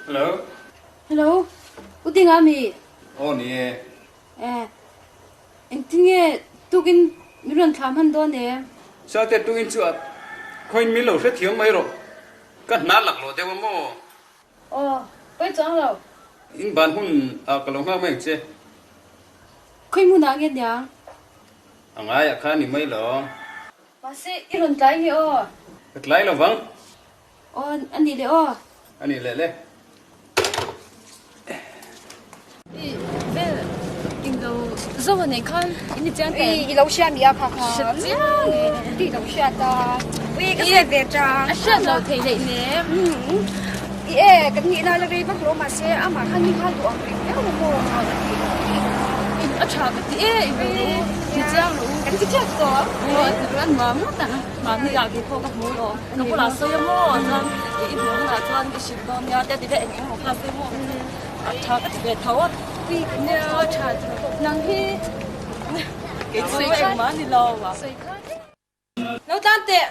Hello. Hello. U Dinga mi? Aw ni e. Eh. Engtin nge tukin min rawn thlah hman dawn em? Sate tukin chu a khawiin min lo hrethiam mai rawh. Ka hna lak lo deuh a maw? Aw, pawi chuang lo. In ban hun ah ka lo nghak mai ang che. Khawi hmunah nge niang? A ngaiah khan ni mai lo. Mahse, i rawn tlai nge aw? Ka tlai lo vang. Aw, a nih leh aw. A nih leh le. I vel in lo zo a neih khan in ni chiang teh. I lo hria mi a kha kha. Hre chiang e. Ti lo hriat a. Ui ka hriat ve chang. A hriat lo thei leh nem. I e kan nih lai la rei vak lo mahse amah khan mi kha duh ang reng viau a maw a ka ti lo. A tha ka ti e i ve lo ti chiang lo. Kan ti chiang tawh. Aw a ti ruan mam ngawt ang. Mahni ah kei pawh ka hmu lo. Ka bulah sawi a maw chuan i hmuh hunah chuan ka hrilh dawn nia te ti te eng eng emaw kha sawi maw a tha ka ti ve tho a. Nia a tha nang hi kei chu engmah ni lo a. Lo tlan teh.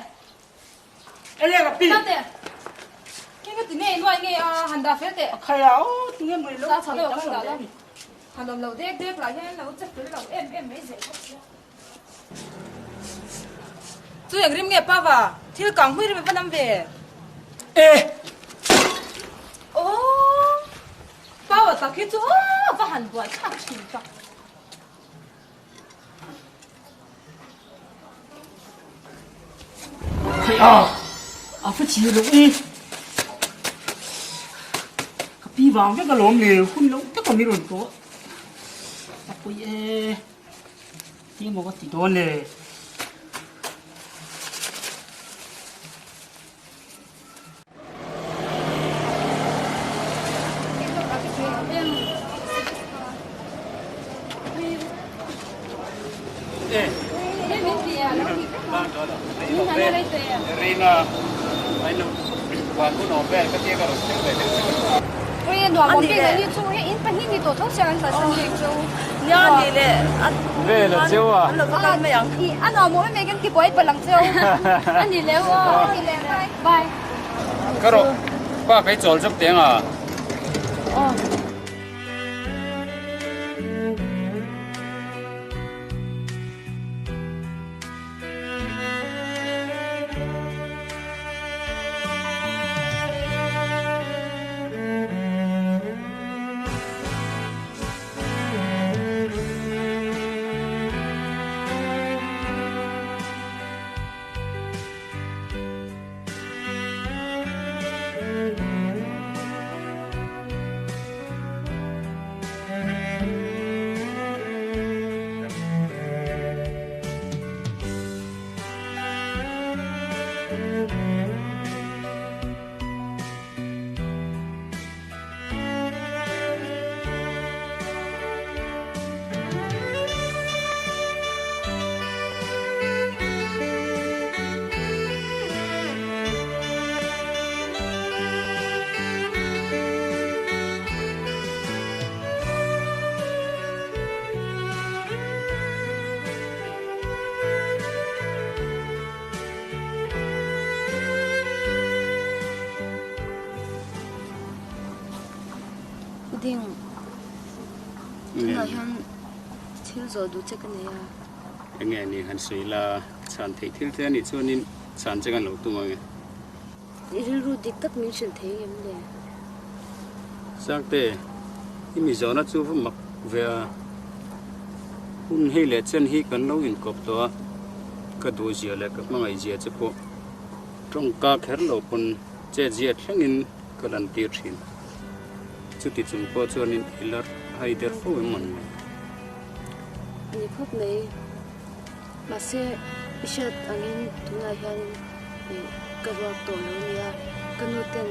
Tlan teh. Keng ka ti ngei nuai ngei a han dah fel teh. Sa chho deuh khan dah la. Han awm lo dek dek lah hian lo che fel lo em em mai zel bawk sia. Chu eng rim nge Pava? Thil kang hmui rim a va nam ve. E! Aww! Pava tak hi chu aw va han buai thlak thin tak. Khai a! A va chi loh e! Ka pi vang vek alawm le, hun loh tak a mi rawn tawh. A pawi e! Ti maw ka ti dawn le. Ka rawh pa kai chawl zawk teng a. Ding, tunah hian thil zawh duh che ka nei a. Enge ni han sawi la, chhan theih thil te a nih chuanin chhan che kan lo tum ang e. I rilru dik tak min hrilh thei em le? Sangte, i mi zawhna chu va mak ve a. Hun hei leh chen hi kan lo inkawp tawh a, ka duhzia leh ka hmangaihzia che pawh tawngka kher lo pawn chetzia thlengin ka lantir thin. Chuti chung pawh chuanin i la hai der fo em mawn le? A ni khawp mai. Mahse, i hriat angin tunah hian ka ruak tawh lo nia, ka nu ten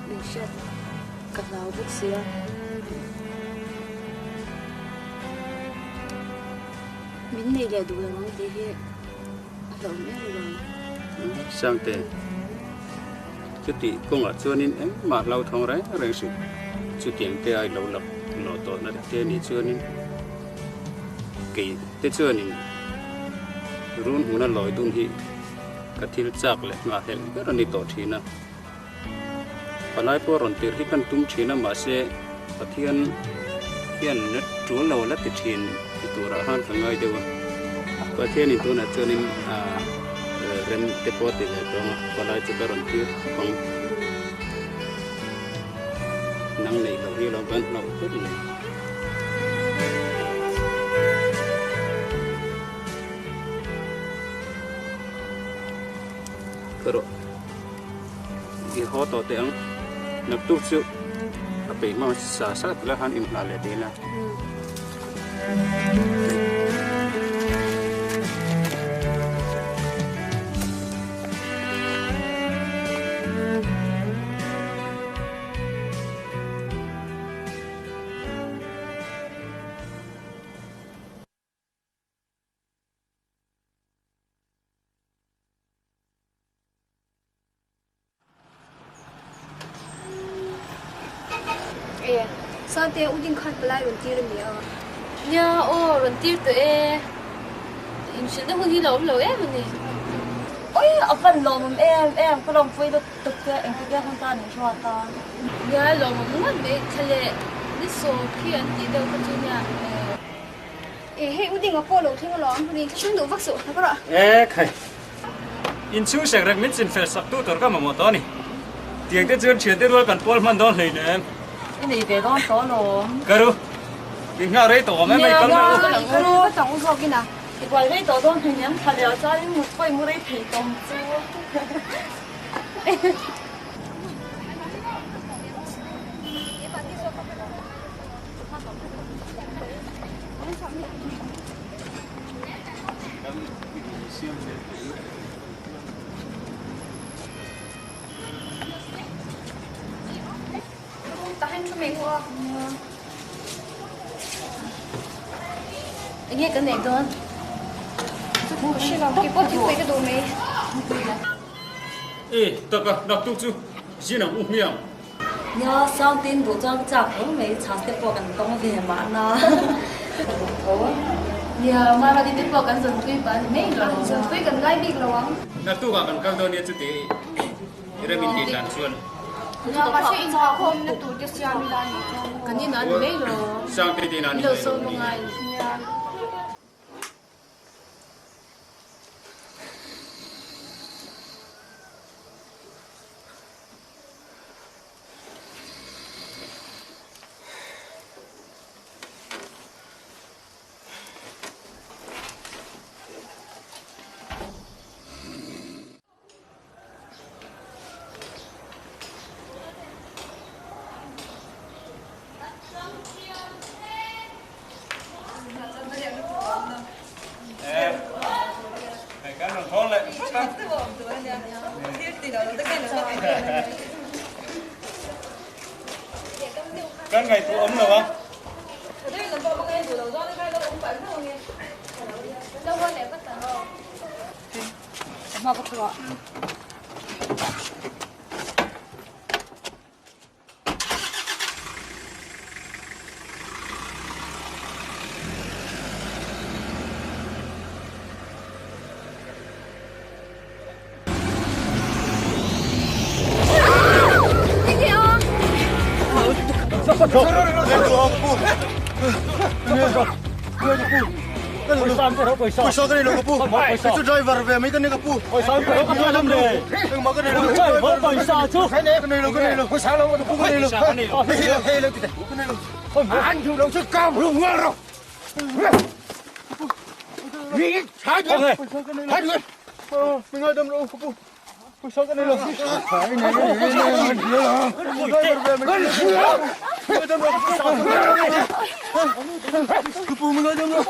min hriat ka hlau bawk si a. Min nei leh duh lo ang tih hi a hlauhawm em alawm. Sangte, chutih kawngah chuanin engmah hlauthawng reng reng suh. Chutiang te ai lo lak lawh tawhna te nih chuanin kei te chuanin run hmuna lawi dun hi ka thil chak leh nghahhlelh ber a ni tawh thin a. Palai pawh rawn tirh hi kan tum thin a, mahse Pathian hian na tul lo la ti thin ti turah khan ka ngai deuh a. Pathianin tunah chuanin rem te pawh a ti ve tawng a, palai chu ka rawn tir khawp ang. Nang neih loh hi lo kan hlauh ber mai. Ka rawh i haw tawh teh ang. Naktuk chu a peih hma sa sa tila khan inhlah leh teh ila. E, Sante, u ding khan palai rawn tir a ni a. Nia, aw, rawn tir tawh e. Inhrilhna hun hi la awm lo em a ni. Oi, a van lawmawm em em, ka lawmpui lutuk che, engtik nge hun tan in hruat a? Nia, lawmawm ngawt mai, thla leh ni sawm khi an tih deuh kha chu nia. E, hei u dinga pawh lo thleng alawm, hun in thlahrung duh vak suh, hna ka rawh. E khai, inchhung sek rek min chinfel sak tu tur ka mamawh tawh a ni. Tiang te chuan thiante rual kan pawl hman dawn hleinem. I nei ve dawn tawh alawm. Ka ru, in nghak rei tawh awm em mai kal mai u. Ka ru, ka tang u zawk in a. I buai rei tawh dawn hleinem, thla leh ah chuan in mut pawh i mu rei thei tawm chu. Enge kan ei dawn? E, taka naktuk chu zin ang u hmiang. Nia, Sangtin duh chuan ka chak tho mai, chhan te pawh kan tawng ve mahna ka duh tho. Nia, Maradi te pawh kan zawnpui pah a ni mai lo. Zawnpui kan ngai bik lo ang. Naktukah kan kal dawn nia chuti i rem in tih dan chuan. Nia, mahse inkhawmna tur te siam ila a nih chuan. Kan inah a ni mai lo. Sangte te inah a ni mai lo. Nia. Kan ngaihtuah awm lo a. Pawisa an pe rawh pawisa. Pawisa ka nei lo ka pu. Kei chu driver ve mai ka ni ka pu. Pawisa an pe rawh ka pu lam le. Engmah ka nei lo. Pawisa chu. Ka nei lo ka nei lo. Pawisa lo ka pu ka nei lo. Hei lo hei lo ti teh. Ka nei lo. An duh lo chu ka hmu ngal rawh. Pawisa ka nei lo. Min ngaidam rawh ka pu. Pawisa ka nei lo. Ka pu min ngaidam rawh.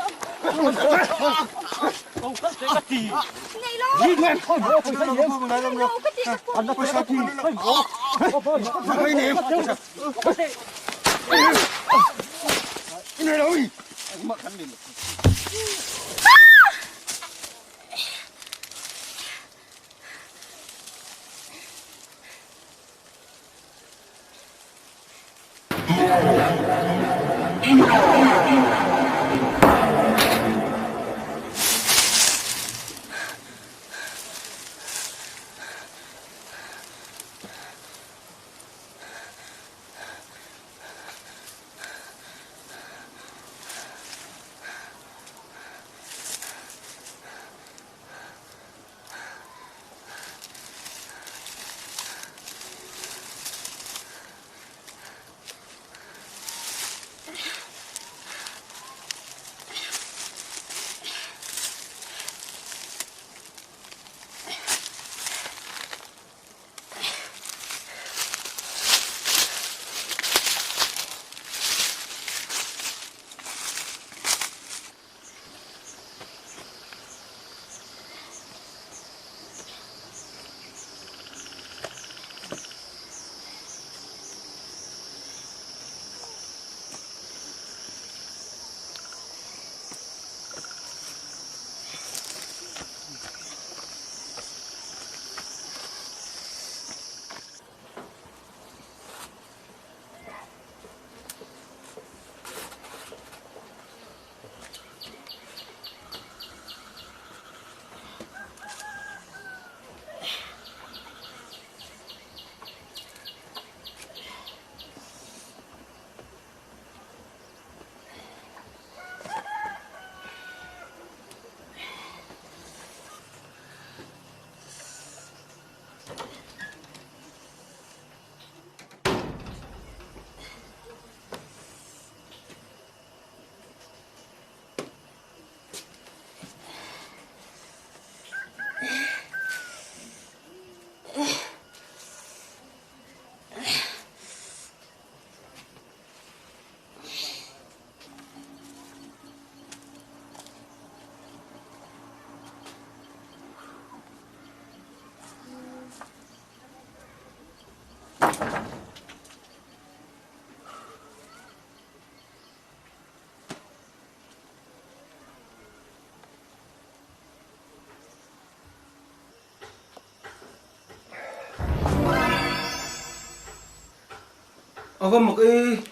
A va mak e,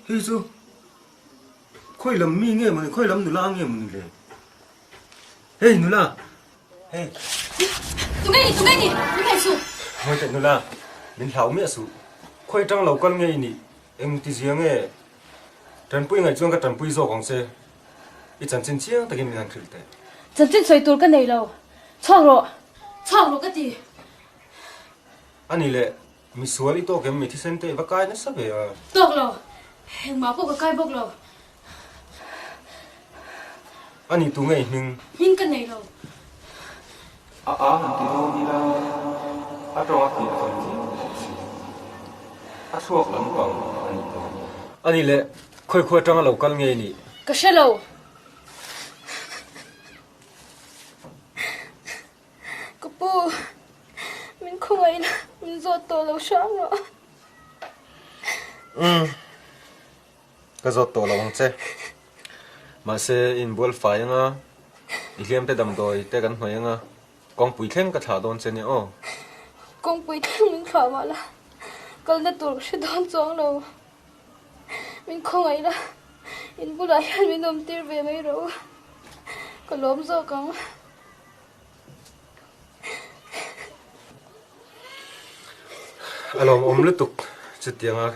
hei chu khawi lam mi nge mawni, khawi lam nula nge mawni le? Hei nula, hei. Tunge ni, tunge ni, min hlau suh. Ngawi teh nula, min hlau miah suh. Khawi atang lo kal nge i nih, eng ti zia nge? Tanpui ngaih chuan ka tanpui zawk ang che. I chanchin chiang takin min han hrilh teh. Chanchin sawi tur ka nei lo. Chhuak rawh. Chhuak rawh ka ti. A ni le, misual i tawk em mi thisen te i va kai nasa ve a. Tawk lo. Engmah pawh ka kai bawk lo. A ni tu nge i hming? Hming ka nei lo. A a han ti dawn ila, a tawng a piah fel viau bawk si. A thluak lampang a nih dawn. A ni le, khawi khua atanga lo kal nge i nih? Ka hre lo. Ka pu, min khawngaih la, min zawt tawh lo hram rawh. Umm, ka zawt tawh lo ang che. Mahse, i inbual fai anga, i hliam te damdawi te kan hnawih anga, kawngpui thleng ka thlah dawn che nia aw. Kawngpui thleng min thlah mah la, kalna tur ka hre dawn chuang lo. Min khawngaih la, in bulah hian min awm tir ve mai rawh u, ka lawm zawk ang. A lawmawm lutuk chutianga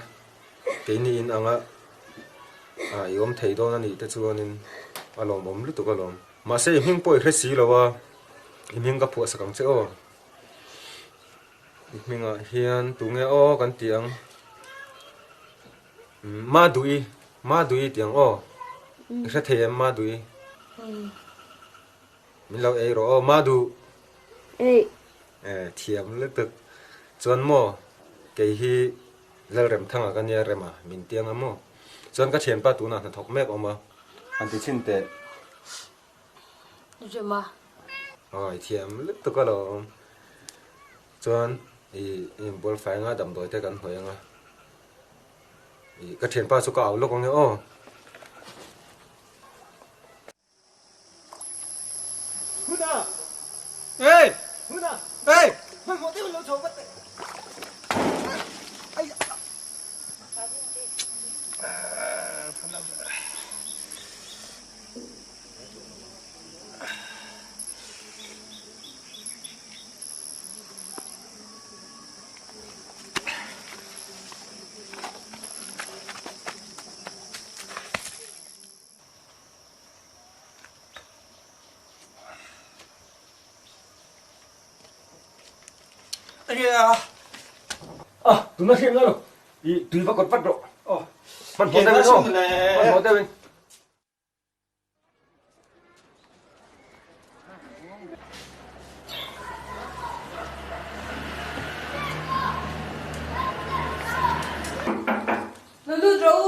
keini in anga i awm thei dawn a nih te chuanin a lawmawm lutuk alawm. Mahse i hming pawh i hre si lo a, i hming ka phuah sak ang che aw. I hmingah hian tunge aw kan ti ang. Madui, Madui ti ang aw. I hre thei em Madui? Min lo ei rawh aw Madu. Ei. Eh thiam lutuk. Chuan maw kei hi Lalremthanga ka nia Rema min ti anga maw. Chuan ka thianpa tunah hnathawk mek awm a. Han ti chhin teh. Rema. Aw i thiam lutuk alawm. Chuan i inbual fai anga damdawi te kan hawi anga. I ka thianpa chu ka au lawk ange aw. Huna! Hey! Huna! Hey! Hmanhmawh deuhin lo chho vat teh. Ai! Ah, tuna hriat nga lo. I tui va kawt vat rawh. Oh, hmanhmawh deuhin aw. Hmanhmawh deuhin. Lo lut rawh u.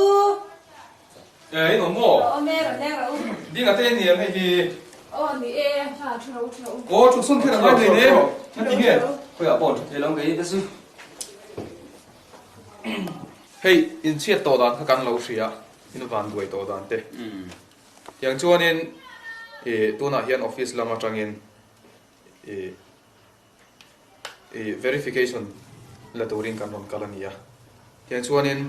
Eh, in awm maw? Awm e, rawn leng rawh u. Ding a te ni em hei hi? Aw ni e, ha thu rawh u, thu rawh u. Aw, thu sawn kher a ngai hlei ne. Ngati nge? Khawiah pawh thu thei lo ang kei te chu. Hei, inchhiat tawh dan kha kan lo hria, in van buai tawh dan te. Tiang chuanin ih tunah hian office lam atangin ih ih verification la turin kan rawn kal a ni a. Tiang chuanin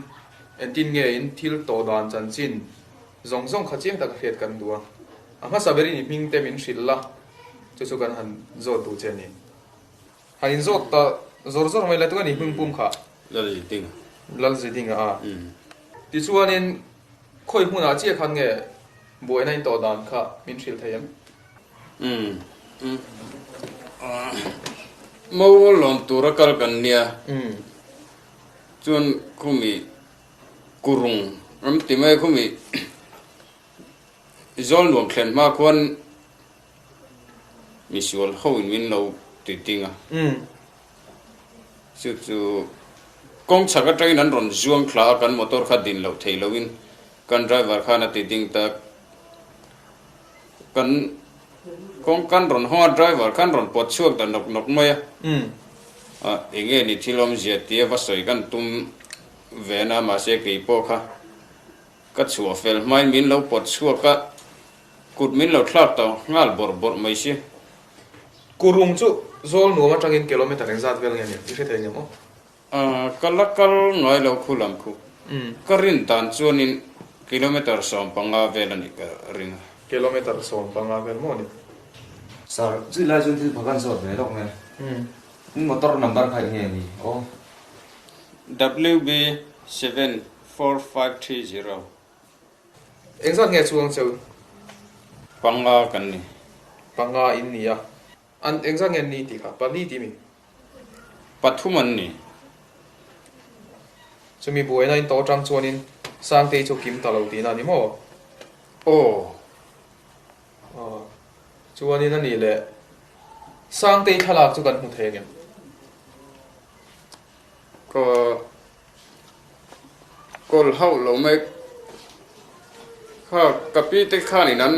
entin nge in thil tawh dan chanchin zawng zawng kha chiang taka hriat kan duh a. A hmasa berin i hming te min hrilh la, chu chu kan han zawt duh che a ni. Han inzawt ta zawr zawr mai la tu a ni hming pum kha? Lalzidinga. Lalzidinga a. Tichuanin Khawi hmunah chiah khan nge buaina in tawh dan kha min hrilh thei em? Umm umm Mo lawm tura kal kan nia chuan khumi kurung an ti mai khumi zawl nuam thlen hma khuan misual ho in min lo ti ding a Chu chu kawng chhak atangin an rawn zuang thla a, kan motor kha din loh theih lohin kan driver khan a ti ding ta. Kan kawng kan rawn hawng a, driver khan rawn pawt chhuak ta nawk nawk mai a. Eng nge ni thil awmzia tia va sawi kan tum ve na, mahse kei pawh kha ka chhuah fel hmain min lo pawt chhuak a, kut min lo thlak ta nghal bawrh bawrh mai si. Kurung chu zawl nuam atangin kilometer engzat vel nge ni? I hre thei ngem aw? Ka la kal ngai lo khu lam khu. Ka rin dan chuanin kilometer 15 vel a nih ka ring a. Kilometer 15 vel maw ni? Sir, chu lai chuan thil phakan zawt ve lawk nge? In motor number kha eng nge ni aw? WB 74530. Engzat nge chuang cheu? Panga kan ni. Panga in ni a. An engzat nge an ni tih kha? Pali tih mi? Pathum an ni. Chumi buaina in tawh atang chuanin Sangtei chu kim ta lo tihna a ni maw? Aw. Aw. Chuanin a nih leh Sangtei thlalak chu kan hmu thei angem? Ka kawl hauh lo mai kha ka pi te khanin an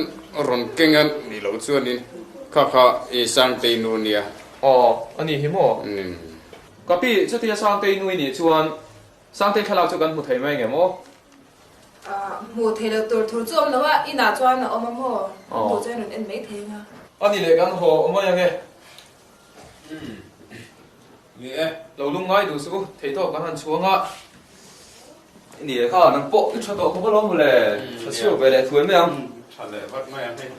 rawn keng a nih loh chuanin kha kha i Sangtei nu nia. Aw, a nih hi maw? Ka pi, chutia Sangtei nu i nih chuan Sangtei thlalak chu kan hmu thei mai ngem aw? Hmuh thei loh tur thur chu awm lo a, inah chuan a awm a maw? An duh chuan rawn en mai thei anga. A nih leh kan haw mai ange. Ni e, lo lung ngai duh suh u, theihtawp kan han chhuang a. Ni e kha, nang pawh i tha tawh khawp alawm mawle, tha chhuak ve leh thuai mai ang. Tha leh vat mai ang hei.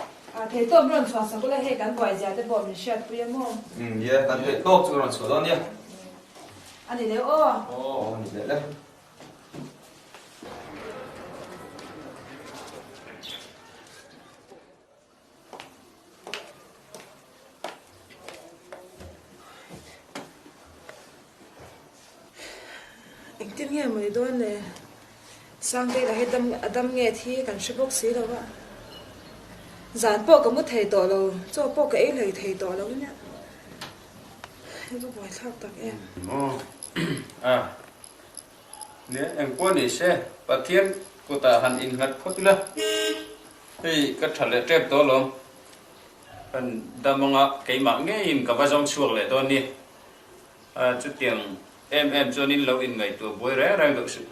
Theihtawp rawn chhuah sak ula hei kan buai zia te pawh min hriatpui a maw? Ni e, kan theihtawp chu rawn chhuah dawn nia. A ni leh aw. Aw, ni leh le. nge maw ni dawn le? Sangtei lah hi dam a dam nge thi kan hre bawk si lo a. Zan pawh ka mu thei tawh lo, chaw pawh ka ei hlei thei tawh lo nia. Hei va buaithlak tak em. Aw a nia engpawh ni se Pathian kutah han innghat phawt ila hei ka tha leh tep tawh alawm. Kan dam anga keimah ngeiin ka va zawng chhuak leh dawn ni. Chutiang em em chuanin lo inngaihtuah buai reng reng deuh suh.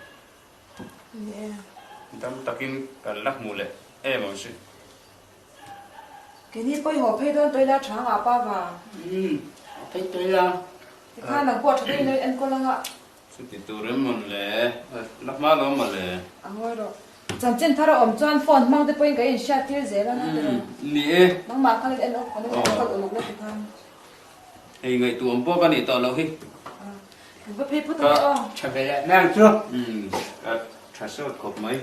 Dam takin kan la hmu leh em ang si. Keini pawihawh phei dawn tawih la tha ngah pa va. Umm, a phei tawih la. Tikhan nang pawh tha deuhin lo enkawl anga. Chuti tur em mawn le, la hma lo maw le. A ngawi rawh. Chanchin thar a awm chuan phone hmang te pawhin ka inhriat tir zel anga tiraw. Umm, ni e. Nangmah kha lo en awk, ka lo enkawl uluk la tikhan. Hei ngaihtuah awm pawh ka nih tawh loh hi. Kan va phei phawt ang che aw. Tha ve leh mai ang chu. Umm, ka tha sawt khawp mai.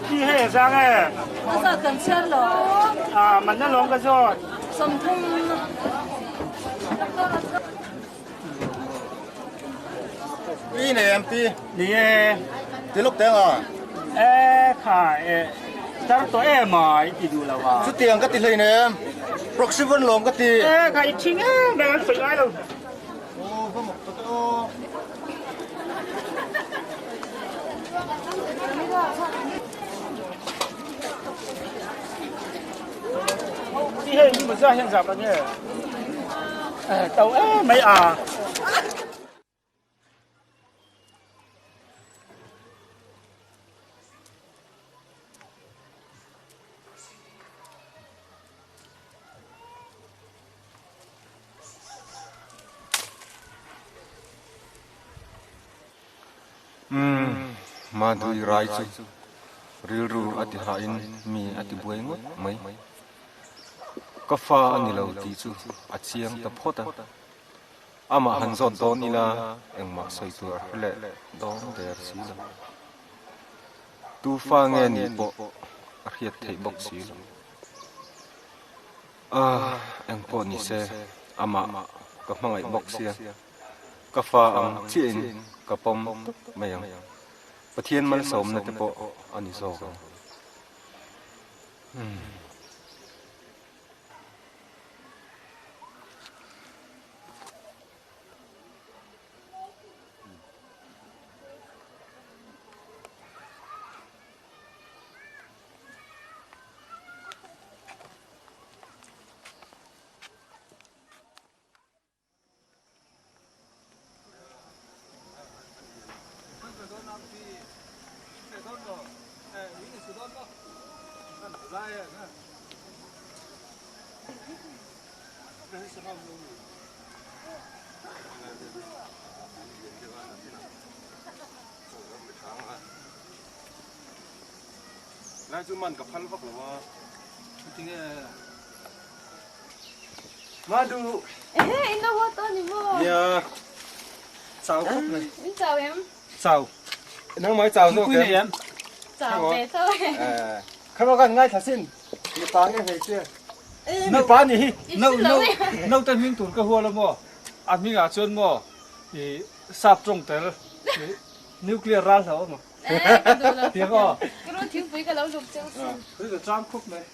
Ti hei a zang e. A zat kan chhiar lo. A man na lawng ka zawt. 30. I nei em pi? Ni e. Ti lawk teng a. E kha e tar tawh em a i ti duh lo a. Chutiang ka ti hlei nem. Proxy vawn lawm ka ti. E kha i thing em em an sawi ngai lo. Aw va mawk tawh teh aw. Ti hei ni maw hian zap ang e. To em mai a. Umm, Madhui rai chu rilru a ti hahin mi a ti buai ngawt mai. Ka fa a ni lo tih chu a chiang ta phawt a, amah han zawt dawn ila engmah sawi tur a hre leh dawn der si lo. Tu fa nge nih pawh a hriat theih bawk si lo. Ah, engpawh ni se, amah ka hmangaih bawk sia, ka fa ang chiahin ka pawm tawp mai ang. Pathian malsawmna te pawh a ni zawk ang. Umm. Lai chu man ka phal vak lo a. Tinge Madu. Ehe, in lo haw tawh ni maw? Nia. Chau khawp mai. In chau em? Chau. Nangmah i chau zawk em? Chau ve chau e. Kha kan ngaithla sin. Mipa nge hmeichhia? Mipa ni hi. No no no te hming tur ka hual a maw? A hmingah chuan maw i sap tawng tel nuclear ral hlo a maw? Tiang aw. Ka ru thingpui ka lo luk cheu sin. Ri ka chang khawp mai.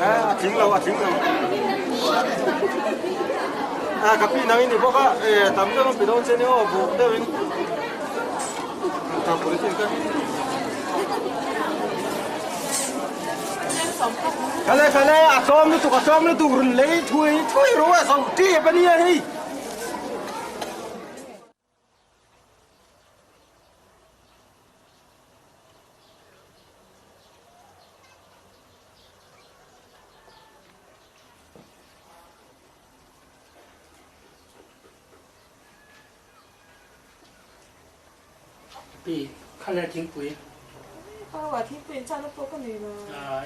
A tling lo a tling lo a ka pi nang in ni bawk a e tam deuh an pe dawn che ni aw buk deuh in Khale khale a tlawm lutuk a tlawm lutuk run lei thui thui ru a zo tep a nia hei. Pi, kha le thingpui. Pau thingpui in chakna pawh ka nei lo.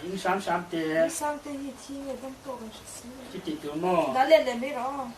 In sam sam te. In sang te hi thi nge dam pawh kan hre si lo. Chuti tur maw? Dah let leh mai rawh aw.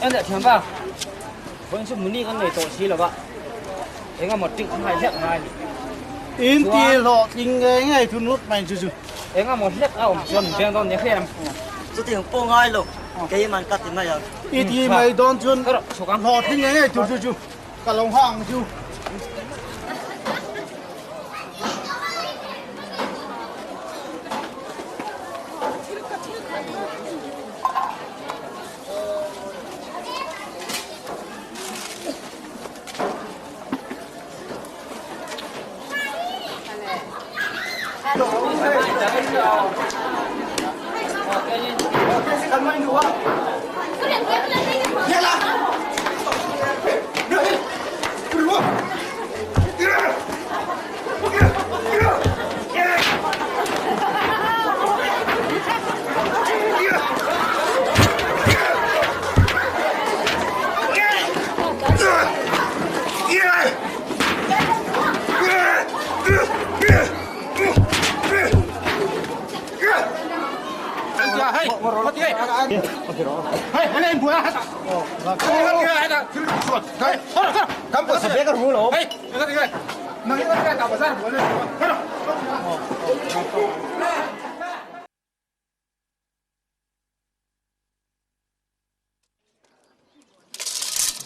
Anh thiam ba vẫn chu muni kan nei to si lo ba enga mo tik ngai hlek ngai ni In ti lo ting nge ngai thu nút mai chu chu. Enga mo hlek a om chuan beng don ne khem chu ting po ngai lo ke man ka ti mai ya I ti mai don chuan lo ting nge ngai thu chu chu. Ka long hang chu.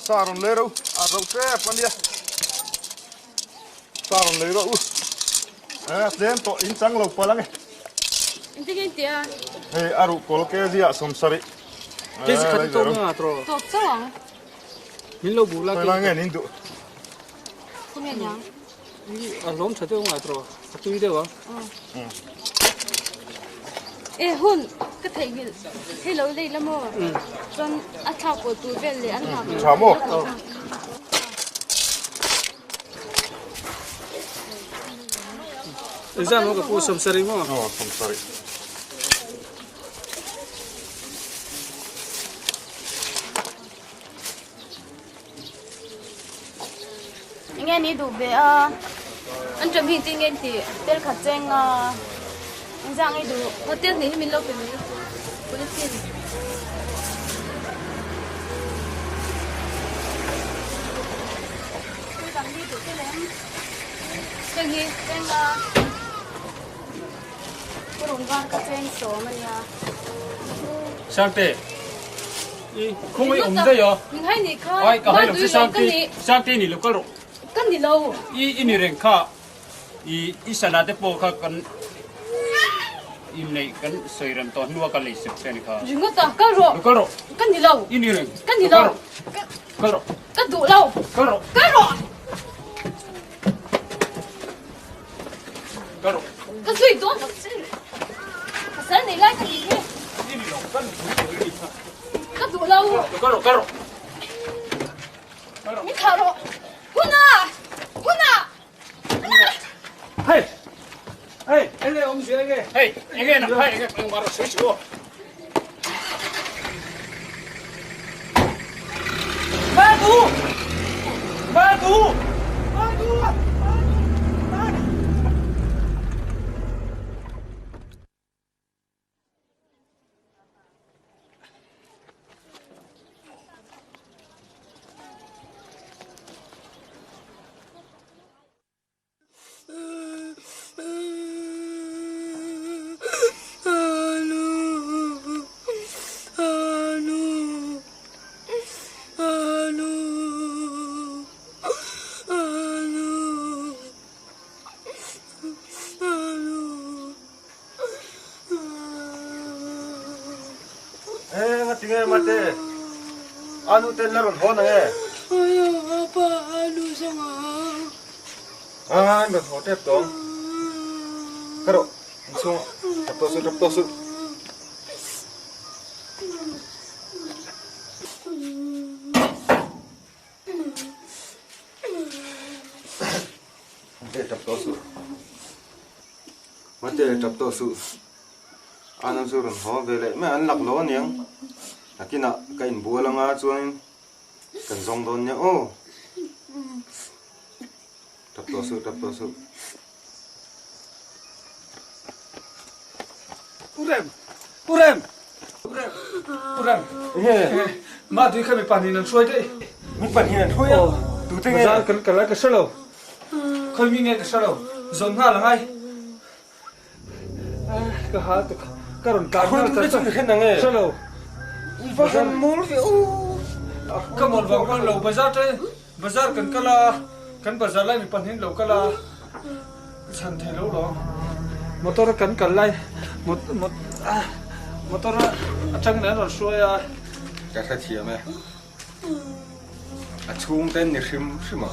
Saron le ro a ro tre pan dia saron le ro u a tlem to in chang lo palang e In ti gen tia. Hei aru kol ke zia som sari Ke si khat to nga tro. Tok chawang. Min lo bu la ke la nge nin du. Không nghe nhang. A lom tha te nga tro. A tui de wa. E hun ka thei gil. Hei lo lei la mo. Chuan a thla ko tu vel le an ha. Tha mo. Exam ka pu 70 maw? Aw 70. Enge ni duh ve a? An ṭam hi engtin nge an tih? Tel khat cheng a engzah nge duh? Hotel nih hi min lo pe mai polythene. Thil dang hi duh tel em? Heng hi cheng a purun var ka cheng sawm a nia. Sangte, i khung i awm daih a. Min hai nih kha. Ai ka hai lo che Sangte, Sangte ni lo kal rawh. Ka ni lo. I i ni reng kha i i sana te pawh kha kan inneih kan sawi rem tawh hnua ka lei sep che ni kha. Ringawt a, kal rawh. Lo kal rawh. Ka ni lo. I ni reng. Ka ni lo. Kal rawh. Ka duh lo. Kal rawh. Kal rawh. Kal rawh. Ka zui dawn lo che. Pasal nei lai ka nih hi. I ni lo. Ka nupui tur i ni kha. Ka duh lo. Kal rawh, kal rawh. Min thlah rawh. Huna! Huna! Huna! Hei! Hei, enge awm zia enge? Hei, enge nang kha enge engmah rawh sawi chu aw. Madu! Madu! Madu! Madu! Eng a tinge mate? A nu ten la rawn hawn ang e. Apa a nu zawng a. A an rawn haw tep tawng. Ka rawh inchhung ah tap tawh suh tap tawh suh. Mate tap tawh suh. Mate tap tawh suh. Anam chu rawn haw ve leh mai a, an lak lo aniang. Nakinah ka inbual anga chuan kan zawng dawn nia aw. Tap tawh suh, tap tawh suh. U Rem! U Rem! U Rem! U Rem! Enge? Mah tui kha mi pahnihin an hruai daih. Mi pahnihin an hruai a? Tute nge? Bazar kan kal lai ka hre lo. Khawi mi nge ka hre lo. Zawn nghal a ngai. Ka ha tuk. Ka rawn tlan nghal ta. Hruai tute chu nge? Hre lo. I va han mawl ve aw. Ka mawl vang vang lo. Bazar te Bazar kan kal a, kan bazar lai mi pahnihin lo kal a, ka chhan thei lo lo. Motor kan kal lai, motor atangin an rawn hruai a. Ka hrethiam e. A chhung ten ni hrim hrim a.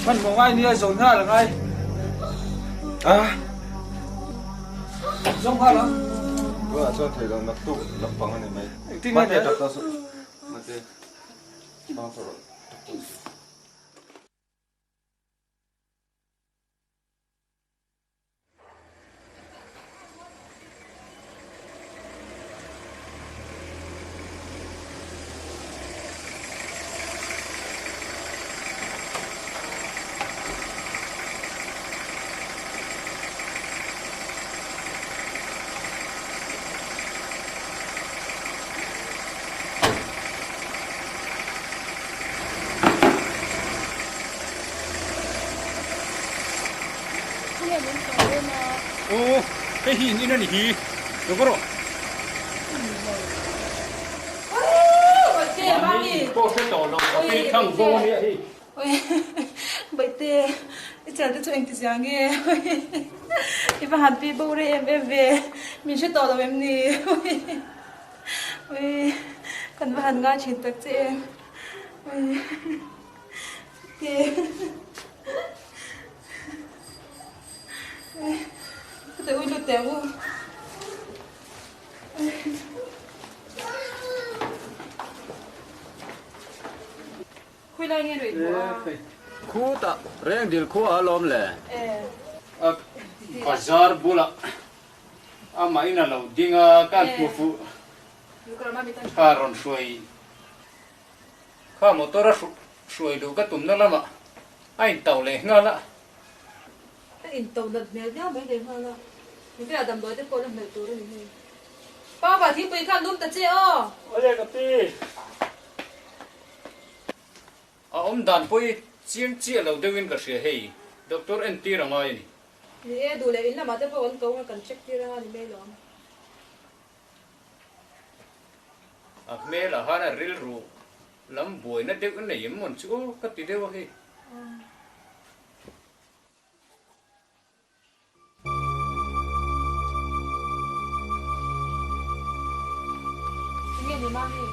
Hmanhmawh ngai nia, zawn nghal a ngai. A. Zawng nghal ang. Tunah chuan thei lo naktuk lampang a ni mai. Engtin nge Mate tak ta suh. Mate. Aw, hei hi in in a ni hi, lo va rawh. Mahni pawh hre tawh lo, a pi thlang bo a nia hei. Oi Baihte i chel te chu engti zia nge i va han pi bo rei em em ve min hre tawh lo em ni oi oi kan va han ngai thin tak che em oi te oi ka te ui lut teh ang u. Khawilai nge ruih hmuh a? Khutah reng dil khua a lawm le. E. Bazar bulah amah in a lo ding a, ka han hmu fuh kha rawn hruai kha motor a hruai luh ka tumna lamah a intauh leh nghal a. A intauh nat hmel viau mai leh nghal a, Mipuia damdawi te pawh la hmelh tur a ni hei. Papa thingpui khan lum ta che aw! Awle ka pi! A awm dan pawh hi chiang chiah lo deuhin ka hria hei, doctor entir a ngai a ni. Ni e, duh leh in lamah te pawh kan ko anga kan check tir anga ni mai lawm. A hmelah khan a rilru lam buaina deuh a nei em mawn chu aw ka ti deuh a hei. Enge ni mami?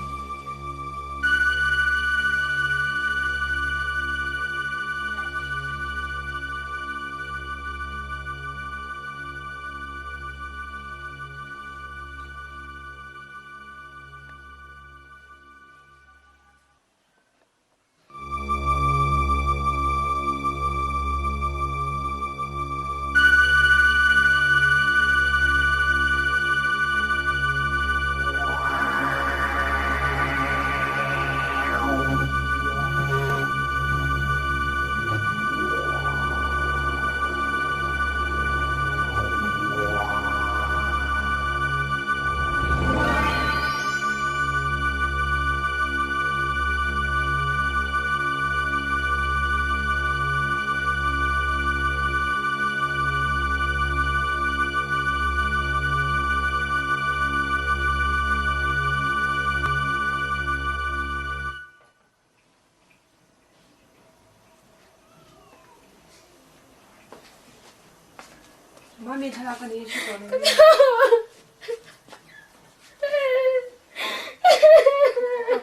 Mami thlalak a ni hre tawh lo.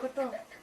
Ka tawk.